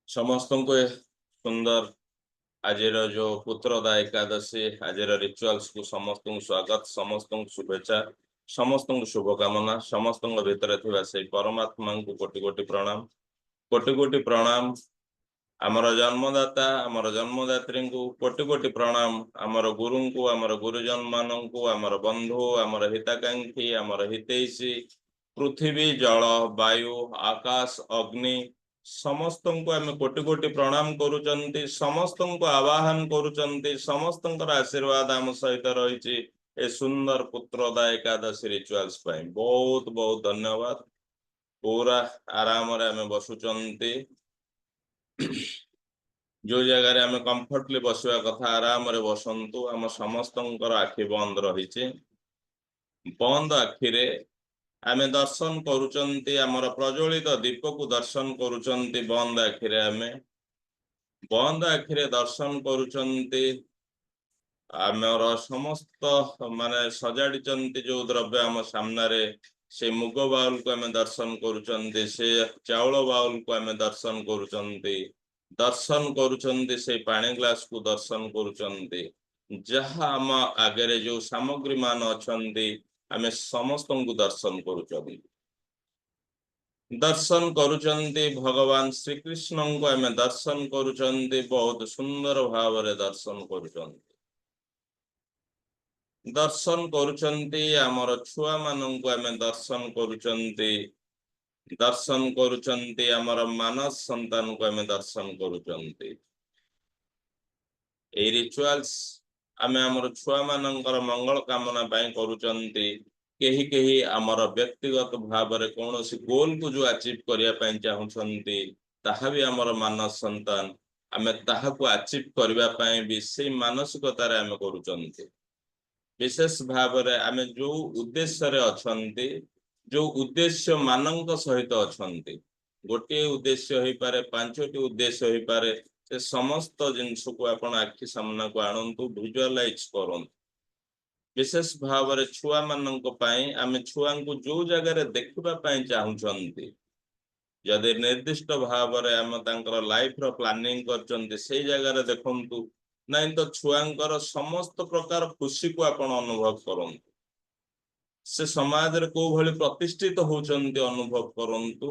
ସମସ୍ତଙ୍କୁ ଏ ସୁନ୍ଦର ଆଜିର ଯୋଉ ପୁତ୍ରଦା ଏକାଦଶୀ, ଆଜିର ରିଚୁଆଲ୍ସ କୁ ସମସ୍ତଙ୍କୁ ସ୍ୱାଗତ, ସମସ୍ତଙ୍କୁ ଶୁଭେଚ୍ଛା, ସମସ୍ତଙ୍କୁ ଶୁଭକାମନା। ସମସ୍ତଙ୍କ ଭିତରେ ଥିବା ସେଇ ପରମାତ୍ମାଙ୍କୁ କୋଟି କୋଟି ପ୍ରଣାମ, କୋଟି କୋଟି ପ୍ରଣାମ। ଆମର ଜନ୍ମଦାତା, ଆମର ଜନ୍ମଦାତ୍ରୀଙ୍କୁ କୋଟି କୋଟି ପ୍ରଣାମ। ଆମର ଗୁରୁଙ୍କୁ, ଆମର ଗୁରୁଜନ ମାନଙ୍କୁ, ଆମର ବନ୍ଧୁ, ଆମର ହିତାକାଂକ୍ଷୀ, ଆମର ହିତୈଷୀ, ପୃଥିବୀ, ଜଳ, ବାୟୁ, ଆକାଶ, ଅଗ୍ନି, ସମସ୍ତଙ୍କୁ ଆମେ କୋଟି କୋଟି ପ୍ରଣାମ କରୁଛନ୍ତି। ସମସ୍ତଙ୍କୁ ଆବାହନ କରୁଛନ୍ତି। ସମସ୍ତଙ୍କର ଆଶୀର୍ବାଦ ଆମ ସହିତ ରହିଛି ଏ ସୁନ୍ଦର ପୁତ୍ରଦା ଏକାଦଶୀ ରିଚୁଆଲ୍ସ ପାଇଁ। ବହୁତ ବହୁତ ଧନ୍ୟବାଦ। ପୁରା ଆରାମରେ ଆମେ ବସୁଛନ୍ତି। ଯୋଉ ଜାଗାରେ ଆମେ କମ୍ଫର୍ଟଲି ବସିବା କଥା, ଆରାମରେ ବସନ୍ତୁ। ଆମ ସମସ୍ତଙ୍କର ଆଖି ବନ୍ଦ ରହିଛି। ବନ୍ଦ ଆଖିରେ ଆମେ ଦର୍ଶନ କରୁଛନ୍ତି, ଆମର ପ୍ରଜ୍ୱଳିତ ଦୀପକୁ ଦର୍ଶନ କରୁଛନ୍ତି। ବନ୍ଦ ଆଖିରେ ଆମେ ବନ୍ଦ ଆଖିରେ ଦର୍ଶନ କରୁଛନ୍ତି। ଆମର ସମସ୍ତ ମାନେ ସଜାଡିଛନ୍ତି ଯୋଉ ଦ୍ରବ୍ୟ ଆମ ସାମ୍ନାରେ, ସେ ମୁଗ ବାଉଲକୁ ଆମେ ଦର୍ଶନ କରୁଛନ୍ତି, ସେ ଚାଉଳ ବାଉଲକୁ ଆମେ ଦର୍ଶନ କରୁଛନ୍ତି, ଦର୍ଶନ କରୁଛନ୍ତି, ସେଇ ପାଣି ଗ୍ଲାସକୁ ଦର୍ଶନ କରୁଛନ୍ତି। ଯାହା ଆମ ଆଗରେ ଯୋଉ ସାମଗ୍ରୀ ମାନ ଅଛନ୍ତି, ଆମେ ସମସ୍ତଙ୍କୁ ଦର୍ଶନ କରୁଛନ୍ତି। ଦର୍ଶନ କରୁଛନ୍ତି, ଭଗବାନ ଶ୍ରୀକୃଷ୍ଣଙ୍କୁ ଆମେ ଦର୍ଶନ କରୁଛନ୍ତି। ବହୁତ ସୁନ୍ଦର ଭାବରେ ଦର୍ଶନ କରୁଛନ୍ତି। ଦର୍ଶନ କରୁଛନ୍ତି, ଆମର ଛୁଆ ମାନଙ୍କୁ ଆମେ ଦର୍ଶନ କରୁଛନ୍ତି। ଦର୍ଶନ କରୁଛନ୍ତି, ଆମର ମାନସ ସନ୍ତାନକୁ ଆମେ ଦର୍ଶନ କରୁଛନ୍ତି। ଏଇ ରିଚୁଆଲ୍ସ ଆମେ ଆମର ଛୁଆ ମାନଙ୍କର ମଙ୍ଗଳ କାମନା ପାଇଁ କରୁଛନ୍ତି। କେହି କେହି ଆମର ବ୍ୟକ୍ତିଗତ ଭାବରେ କୌଣସି ଗୋଲକୁ ଯୋଉ ଆଚିଭ କରିବା ପାଇଁ ଚାହୁଁଛନ୍ତି, ତାହା ବି ଆମର ମାନସ ସନ୍ତାନ। ଆମେ ତାହାକୁ ଆଚିଭ କରିବା ପାଇଁ ବି ସେଇ ମାନସିକତାରେ ଆମେ କରୁଛନ୍ତି। ବିଶେଷ ଭାବରେ ଆମେ ଯୋଉ ଉଦ୍ଦେଶ୍ୟରେ ଅଛନ୍ତି, ଯୋଉ ଉଦ୍ଦେଶ୍ୟ ମାନଙ୍କ ସହିତ ଅଛନ୍ତି, ଗୋଟିଏ ଉଦ୍ଦେଶ୍ୟ ହେଇପାରେ, ପାଞ୍ଚଟି ଉଦ୍ଦେଶ୍ୟ ହେଇପାରେ, ସେ ସମସ୍ତ ଜିନିଷକୁ ଆପଣ ଆଖି ସାମ୍ନାକୁ ଆଣନ୍ତୁ, ଭିଜୁଆଲାଇଜ କରନ୍ତୁ। ବିଶେଷ ଭାବରେ ଛୁଆ ମାନଙ୍କ ପାଇଁ ଆମେ ଛୁଆଙ୍କୁ ଯୋଉ ଜାଗାରେ ଦେଖିବା ପାଇଁ ଚାହୁଁଛନ୍ତି, ଯଦି ନିର୍ଦ୍ଦିଷ୍ଟ ଭାବରେ ଆମେ ତାଙ୍କର ଲାଇଫ ର ପ୍ଲାନିଂ କରିଛନ୍ତି, ସେଇ ଜାଗାରେ ଦେଖନ୍ତୁ। ନାଇଁ ତ ଛୁଆଙ୍କର ସମସ୍ତ ପ୍ରକାର ଖୁସିକୁ ଆପଣ ଅନୁଭବ କରନ୍ତୁ। ସେ ସମାଜରେ କୋଉ ଭଳି ପ୍ରତିଷ୍ଠିତ ହଉଛନ୍ତି, ଅନୁଭବ କରନ୍ତୁ।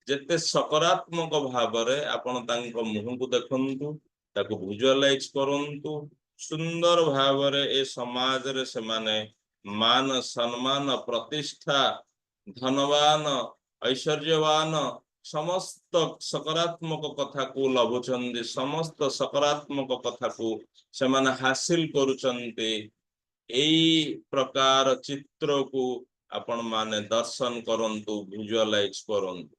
ଯେତେ ସକାରାତ୍ମକ ଭାବରେ ଆପଣ ତାଙ୍କ ମୁହଁକୁ ଦେଖନ୍ତୁ, ତାକୁ ଭିଜୁଆଲାଇଜ କରନ୍ତୁ। ସୁନ୍ଦର ଭାବରେ ଏ ସମାଜରେ ସେମାନେ ମାନ, ସମ୍ମାନ, ପ୍ରତିଷ୍ଠା, ଧନବାନ, ଐଶ୍ୱର୍ଯ୍ୟବାନ, ସମସ୍ତ ସକାରାତ୍ମକ କଥାକୁ ଲଭୁଛନ୍ତି, ସମସ୍ତ ସକାରାତ୍ମକ କଥାକୁ ସେମାନେ ହାସିଲ କରୁଛନ୍ତି। ଏଇ ପ୍ରକାର ଚିତ୍ରକୁ ଆପଣ ମାନେ ଦର୍ଶନ କରନ୍ତୁ, ଭିଜୁଆଲାଇଜ କରନ୍ତୁ,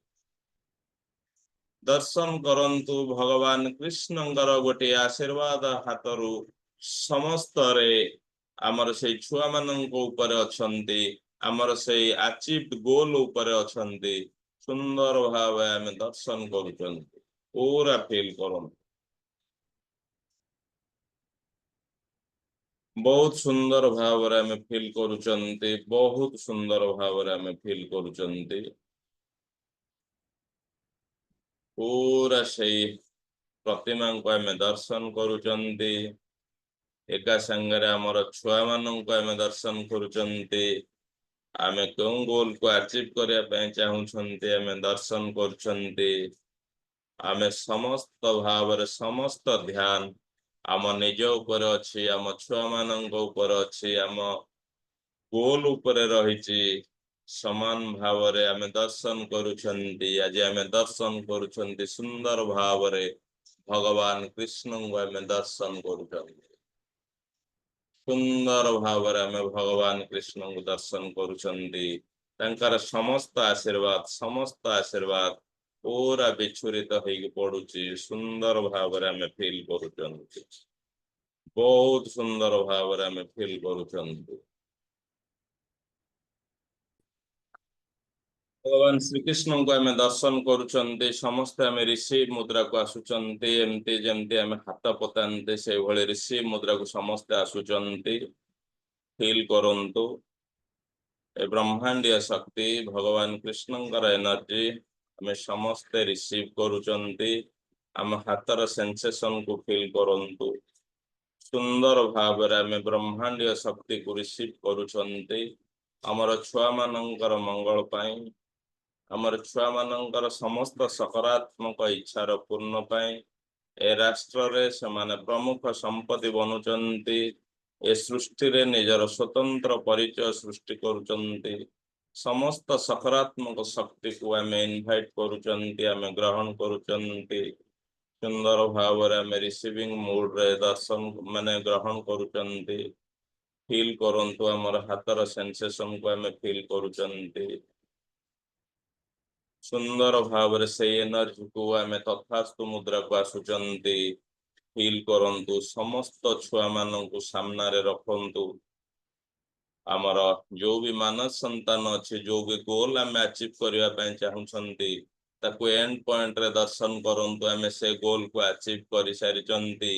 ଦର୍ଶନ କରନ୍ତୁ। ଭଗବାନ କୃଷ୍ଣଙ୍କର ଗୋଟିଏ ଆଶୀର୍ବାଦ ହାତରୁ ସମସ୍ତରେ ଆମର ସେଇ ଛୁଆ ମାନଙ୍କ ଉପରେ ଅଛନ୍ତି, ଆମର ସେଇ ଆଚିଭ ଗୋଲ ଉପରେ ଅଛନ୍ତି। ସୁନ୍ଦର ଭାବେ ଆମେ ଦର୍ଶନ କରୁଛନ୍ତି। ପୁରା ଫିଲ୍ କରନ୍ତୁ। ବହୁତ ସୁନ୍ଦର ଭାବରେ ଆମେ ଫିଲ୍ କରୁଛନ୍ତି। ବହୁତ ସୁନ୍ଦର ଭାବରେ ଆମେ ଫିଲ୍ କରୁଛନ୍ତି। ପୁରା ସେଇ ପ୍ରତିମାଙ୍କୁ ଆମେ ଦର୍ଶନ କରୁଛନ୍ତି। ଏକା ସାଙ୍ଗରେ ଆମର ଛୁଆ ମାନଙ୍କୁ ଆମେ ଦର୍ଶନ କରୁଛନ୍ତି। ଆମେ କେଉଁ ଗୋଲକୁ ଆଚିଭ କରିବା ପାଇଁ ଚାହୁଁଛନ୍ତି, ଆମେ ଦର୍ଶନ କରୁଛନ୍ତି। ଆମେ ସମସ୍ତ ଭାବରେ ସମସ୍ତ ଧ୍ୟାନ ଆମ ନିଜ ଉପରେ ଅଛି, ଆମ ଛୁଆ ମାନଙ୍କ ଉପରେ ଅଛି, ଆମ ଗୋଲ ଉପରେ ରହିଛି। ସମାନ ଭାବରେ ଆମେ ଦର୍ଶନ କରୁଛନ୍ତି। ଆଜି ଆମେ ଦର୍ଶନ କରୁଛନ୍ତି, ସୁନ୍ଦର ଭାବରେ ଭଗବାନ କୃଷ୍ଣଙ୍କୁ ଆମେ ଦର୍ଶନ କରୁଛନ୍ତି। ସୁନ୍ଦର ଭାବରେ ଆମେ ଭଗବାନ କୃଷ୍ଣଙ୍କୁ ଦର୍ଶନ କରୁଛନ୍ତି। ତାଙ୍କର ସମସ୍ତ ଆଶୀର୍ବାଦ, ସମସ୍ତ ଆଶୀର୍ବାଦ ପୁରା ବିଚ୍ଛୁରିତ ହେଇକି ପଡୁଛି। ସୁନ୍ଦର ଭାବରେ ଆମେ ଫିଲ୍ କରୁଛନ୍ତି। ବହୁତ ସୁନ୍ଦର ଭାବରେ ଆମେ ଫିଲ୍ କରୁଛନ୍ତି। ଭଗବାନ ଶ୍ରୀକୃଷ୍ଣଙ୍କୁ ଆମେ ଦର୍ଶନ କରୁଛନ୍ତି। ସମସ୍ତେ ଆମେ ଋଷି ମୁଦ୍ରାକୁ ଆସୁଛନ୍ତି। ଏମିତି ଯେମିତି ଆମେ ହାତ ପତାନ୍ତି, ସେଇଭଳି ଋଷି ମୁଦ୍ରାକୁ ସମସ୍ତେ ଆସୁଛନ୍ତି। ଫିଲ୍ କରନ୍ତୁ ଏ ବ୍ରହ୍ମାଣ୍ଡୀୟ ଶକ୍ତି, ଭଗବାନ କୃଷ୍ଣଙ୍କର ଏନର୍ଜି ଆମେ ସମସ୍ତେ ରିସିଭ କରୁଛନ୍ତି। ଆମ ହାତର ସେନ୍ସେସନକୁ ଫିଲ୍ କରନ୍ତୁ। ସୁନ୍ଦର ଭାବରେ ଆମେ ବ୍ରହ୍ମାଣ୍ଡୀୟ ଶକ୍ତିକୁ ରିସିଭ୍ କରୁଛନ୍ତି ଆମର ଛୁଆମାନଙ୍କର ମଙ୍ଗଳ ପାଇଁ, ଆମର ଛୁଆମାନଙ୍କର ସମସ୍ତ ସକାରାତ୍ମକ ଇଚ୍ଛାର ପୂର୍ଣ୍ଣ ପାଇଁ। ଏ ରାଷ୍ଟ୍ରରେ ସେମାନେ ପ୍ରମୁଖ ସମ୍ପତ୍ତି ବନୁଛନ୍ତି, ଏ ସୃଷ୍ଟିରେ ନିଜର ସ୍ୱତନ୍ତ୍ର ପରିଚୟ ସୃଷ୍ଟି କରୁଛନ୍ତି। ସମସ୍ତ ସକାରାତ୍ମକ ଶକ୍ତିକୁ ଆମେ ଇନଭାଇଟ କରୁଛନ୍ତି, ଆମେ ଗ୍ରହଣ କରୁଛନ୍ତି। ସୁନ୍ଦର ଭାବରେ ଆମେ ରିସିଭିଂ ମୁଡରେ ଦର୍ଶନ ମାନେ ଗ୍ରହଣ କରୁଛନ୍ତି। ଫିଲ୍ କରନ୍ତୁ, ଆମର ହାତର ସେନ୍ସେସନକୁ ଆମେ ଫିଲ୍ କରୁଛନ୍ତି। ସୁନ୍ଦର ଭାବରେ ସେଇ ଏନର୍ଜିକୁ ଆମେ ତଥାସ୍ତୁ ମୁଦ୍ରାକୁ ଆସୁଛନ୍ତି। ଫିଲ୍ କରନ୍ତୁ, ସମସ୍ତ ଛୁଆ ମାନଙ୍କୁ ସାମ୍ନାରେ ରଖନ୍ତୁ। ଆମର ଯୋଉ ବି ମାନସ ସନ୍ତାନ ଅଛି, ଯୋଉ ବି ଗୋଲ ଆମେ ଆଚିଭ କରିବା ପାଇଁ ଚାହୁଁଛନ୍ତି, ତାକୁ ଏଣ୍ଡ ପଏଣ୍ଟରେ ଦର୍ଶନ କରନ୍ତୁ। ଆମେ ସେ ଗୋଲକୁ ଆଚିଭ କରିସାରିଛନ୍ତି।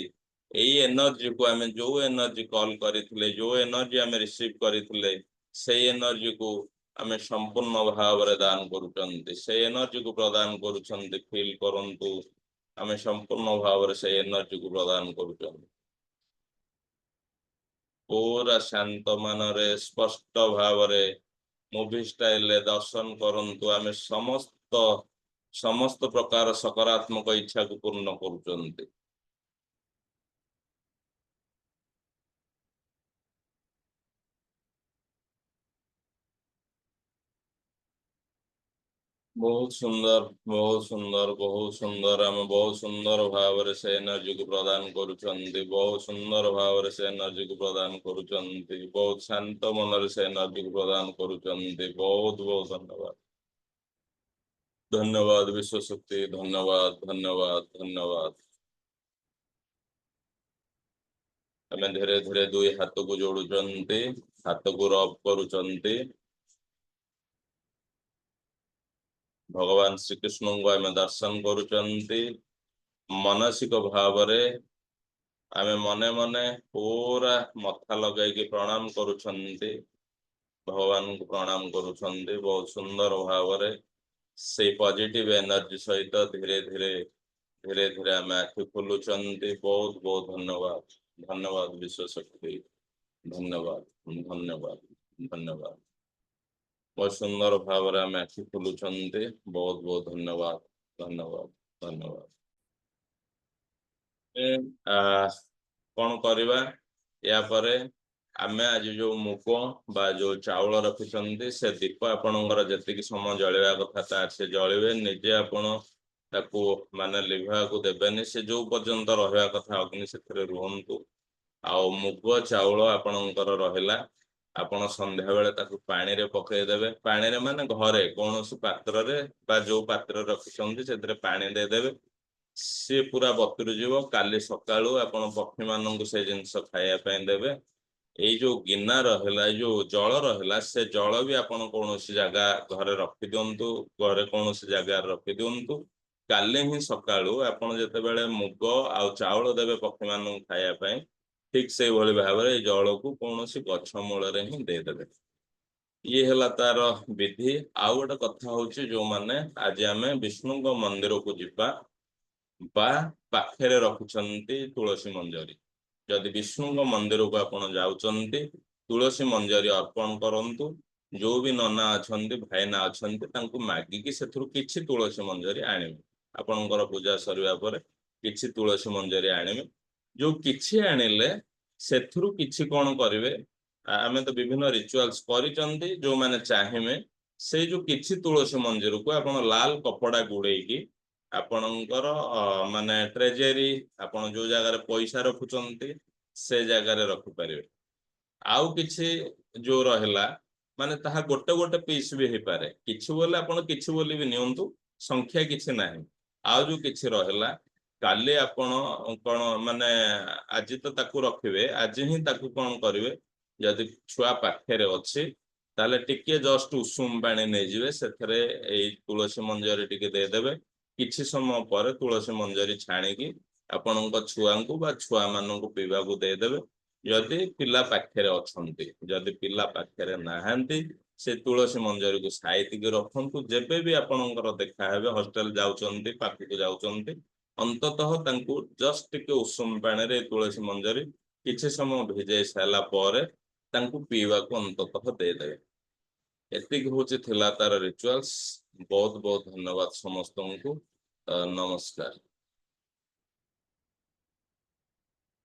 ଏଇ ଏନର୍ଜିକୁ ଆମେ ଯୋଉ ଏନର୍ଜି କଲ୍ କରିଥିଲେ, ଯୋଉ ଏନର୍ଜି ଆମେ ରିସିଭ କରିଥିଲେ, ସେଇ ଏନର୍ଜିକୁ ଆମେ ସମ୍ପୂର୍ଣ୍ଣ ଭାବରେ ଦାନ କରୁଛନ୍ତି, ସେଇ ଏନର୍ଜିକୁ ପ୍ରଦାନ କରୁଛନ୍ତି। ଫିଲ୍ କରନ୍ତୁ, ଆମେ ସମ୍ପୂର୍ଣ୍ଣ ଭାବରେ ସେଇ ଏନର୍ଜିକୁ ପ୍ରଦାନ କରୁଛନ୍ତି। ପୁରା ଶାନ୍ତ ମନରେ ସ୍ପଷ୍ଟ ଭାବରେ ମୁଭି ଷ୍ଟାଇଲରେ ଦର୍ଶନ କରନ୍ତୁ, ଆମେ ସମସ୍ତ ପ୍ରକାର ସକାରାତ୍ମକ ଇଚ୍ଛାକୁ ପୂର୍ଣ୍ଣ କରୁଛନ୍ତି। ବହୁତ ସୁନ୍ଦର, ବହୁତ ସୁନ୍ଦର, ବହୁତ ସୁନ୍ଦର। ଆମେ ବହୁତ ସୁନ୍ଦର ଭାବରେ ସେ ଏନର୍ଜିକୁ ପ୍ରଦାନ କରୁଛନ୍ତି। ବହୁତ ସୁନ୍ଦର ଭାବରେ ସେ ଏନର୍ଜିକୁ ପ୍ରଦାନ କରୁଛନ୍ତି। ବହୁତ ଶାନ୍ତ ମନରେ ସେ ଏନର୍ଜିକୁ ପ୍ରଦାନ କରୁଛନ୍ତି। ବହୁତ ବହୁତ ଧନ୍ୟବାଦ, ଧନ୍ୟବାଦ ବିଶ୍ୱଶକ୍ତି, ଧନ୍ୟବାଦ, ଧନ୍ୟବାଦ, ଧନ୍ୟବାଦ। ଆମେ ଧୀରେ ଧୀରେ ଦୁଇ ହାତକୁ ଯୋଡୁଛନ୍ତି, ହାତକୁ ରବ୍ କରୁଛନ୍ତି। ଭଗବାନ ଶ୍ରୀକୃଷ୍ଣଙ୍କୁ ଆମେ ଦର୍ଶନ କରୁଛନ୍ତି। ମାନସିକ ଭାବରେ ଆମେ ମନେ ମନେ ପୁରା ମଥା ଲଗାଇକି ପ୍ରଣାମ କରୁଛନ୍ତି, ଭଗବାନଙ୍କୁ ପ୍ରଣାମ କରୁଛନ୍ତି। ବହୁତ ସୁନ୍ଦର ଭାବରେ ସେଇ ପଜିଟିଭ ଏନର୍ଜି ସହିତ ଧୀରେ ଧୀରେ ଧୀରେ ଧୀରେ ଆମେ ଆଖି ଖୋଲୁଛନ୍ତି। ବହୁତ ବହୁତ ଧନ୍ୟବାଦ, ଧନ୍ୟବାଦ ବିଶ୍ୱଶକ୍ତି, ଧନ୍ୟବାଦ, ଧନ୍ୟବାଦ, ଧନ୍ୟବାଦ। ବହୁତ ସୁନ୍ଦର ଭାବରେ ଆମେ ଆଖି ଖୋଲୁଛନ୍ତି। ବହୁତ ବହୁତ ଧନ୍ୟବାଦ, ଧନ୍ୟବାଦ, ଧନ୍ୟବାଦ। କଣ କରିବା ୟା ପରେ? ଆମେ ଆଜି ଯୋଉ ମୁଗ ବା ଯୋଉ ଚାଉଳ ରଖିଛନ୍ତି, ସେ ଦୀପ ଆପଣଙ୍କର ଯେତିକି ସମୟ ଜଳିବା କଥା ତାର ସେ ଜଳିବେ। ନିଜେ ଆପଣ ତାକୁ ମାନେ ଲିଭିବାକୁ ଦେବେନି। ସେ ଯୋଉ ପର୍ଯ୍ୟନ୍ତ ରହିବା କଥା ଅଗ୍ନି ସେଥିରେ ରୁହନ୍ତୁ। ଆଉ ମୁଗ ଚାଉଳ ଆପଣଙ୍କର ରହିଲା, ଆପଣ ସନ୍ଧ୍ୟାବେଳେ ତାକୁ ପାଣିରେ ପକେଇଦେବେ। ପାଣିରେ ମାନେ ଘରେ କୌଣସି ପାତ୍ରରେ ବା ଯୋଉ ପାତ୍ରରେ ରଖିଛନ୍ତି ସେଥିରେ ପାଣି ଦେଇଦେବେ, ସିଏ ପୁରା ବତୁରି ଯିବ। କାଲି ସକାଳୁ ଆପଣ ପକ୍ଷୀମାନଙ୍କୁ ସେ ଜିନିଷ ଖାଇବା ପାଇଁ ଦେବେ। ଏଇ ଯୋଉ ଗିନା ରହିଲା, ଏଇ ଯୋଉ ଜଳ ରହିଲା, ସେ ଜଳ ବି ଆପଣ କୌଣସି ଜାଗା ଘରେ ରଖିଦିଅନ୍ତୁ, ଘରେ କୌଣସି ଜାଗାରେ ରଖିଦିଅନ୍ତୁ। କାଲି ହିଁ ସକାଳୁ ଆପଣ ଯେତେବେଳେ ମୁଗ ଆଉ ଚାଉଳ ଦେବେ ପକ୍ଷୀମାନଙ୍କୁ ଖାଇବା ପାଇଁ, ଠିକ ସେଇଭଳି ଭାବରେ ଏଇ ଜଳକୁ କୌଣସି ଗଛ ମୂଳରେ ହିଁ ଦେଇଦେବେ। ଇଏ ହେଲା ତାର ବିଧି। ଆଉ ଗୋଟେ କଥା ହଉଛି, ଯୋଉମାନେ ଆଜି ଆମେ ବିଷ୍ଣୁଙ୍କ ମନ୍ଦିରକୁ ଯିବା ବା ପାଖରେ ରଖୁଛନ୍ତି ତୁଳସୀ ମଞ୍ଜରୀ, ଯଦି ବିଷ୍ଣୁଙ୍କ ମନ୍ଦିରକୁ ଆପଣ ଯାଉଛନ୍ତି, ତୁଳସୀ ମଞ୍ଜରୀ ଅର୍ପଣ କରନ୍ତୁ। ଯୋଉ ବି ନନା ଅଛନ୍ତି, ଭାଇନା ଅଛନ୍ତି, ତାଙ୍କୁ ମାଗିକି ସେଥିରୁ କିଛି ତୁଳସୀ ମଞ୍ଜରୀ ଆଣିବେ। ଆପଣଙ୍କର ପୂଜା ସରିବା ପରେ କିଛି ତୁଳସୀ ମଞ୍ଜରୀ ଆଣିବେ। ଯୋଉ କିଛି ଆଣିଲେ ସେଥିରୁ କିଛି କଣ କରିବେ, ଆମେ ତ ବିଭିନ୍ନ ରିଚୁଆଲ୍ସ କରିଛନ୍ତି। ଯୋଉମାନେ ଚାହିଁବେ, ସେଇ ଯୋଉ କିଛି ତୁଳସୀ ମଞ୍ଜରୀକୁ ଆପଣ ଲାଲ କପଡା ଗୁଡେଇକି ଆପଣଙ୍କର ମାନେ ଟ୍ରେଜେରୀ, ଆପଣ ଯୋଉ ଜାଗାରେ ପଇସା ରଖୁଛନ୍ତି, ସେ ଜାଗାରେ ରଖିପାରିବେ। ଆଉ କିଛି ଯୋଉ ରହିଲା, ମାନେ ତାହା ଗୋଟେ ଗୋଟେ ପିସ୍ ବି ହେଇପାରେ। କିଛି ବୋଲେ ଆପଣ କିଛି ବୋଲି ବି ନିଅନ୍ତୁ, ସଂଖ୍ୟା କିଛି ନାହିଁ। ଆଉ ଯୋଉ କିଛି ରହିଲା, କାଲି ଆପଣ କଣ ମାନେ ଆଜି ତ ତାକୁ ରଖିବେ, ଆଜି ହିଁ ତାକୁ କଣ କରିବେ, ଯଦି ଛୁଆ ପାଖରେ ଅଛି ତାହେଲେ ଟିକେ ଜଷ୍ଟ ଉଷୁମ ପାଣି ନେଇଯିବେ, ସେଥିରେ ଏଇ ତୁଳସୀ ମଞ୍ଜରୀ ଟିକେ ଦେଇଦେବେ। କିଛି ସମୟ ପରେ ତୁଳସୀ ମଞ୍ଜରୀ ଛାଣିକି ଆପଣଙ୍କ ଛୁଆଙ୍କୁ ବା ଛୁଆ ମାନଙ୍କୁ ପିଇବାକୁ ଦେଇଦେବେ, ଯଦି ପିଲା ପାଖରେ ଅଛନ୍ତି। ଯଦି ପିଲା ପାଖରେ ନାହାନ୍ତି, ସେ ତୁଳସୀ ମଞ୍ଜରୀକୁ ସାଇତିକି ରଖନ୍ତୁ। ଯେବେ ବି ଆପଣଙ୍କର ଦେଖା ହେବେ, ହଷ୍ଟେଲ ଯାଉଛନ୍ତି, ପାଖକୁ ଯାଉଛନ୍ତି, ଅନ୍ତତଃ ତାଙ୍କୁ ଜଷ୍ଟ ଟିକେ ଉଷୁମ ପାଣିରେ ତୁଳସୀ ମଞ୍ଜରୀ କିଛି ସମୟ ଭିଜେଇ ସାରିଲା ପରେ ତାଙ୍କୁ ପିଇବାକୁ ଅନ୍ତତଃ ଦେଇଦେବେ। ଏତିକି ହଉଛି ଥିଲା ତାର ରିଚୁଆଲ୍ସ। ବହୁତ ବହୁତ ଧନ୍ୟବାଦ ସମସ୍ତଙ୍କୁ। ନମସ୍କାର।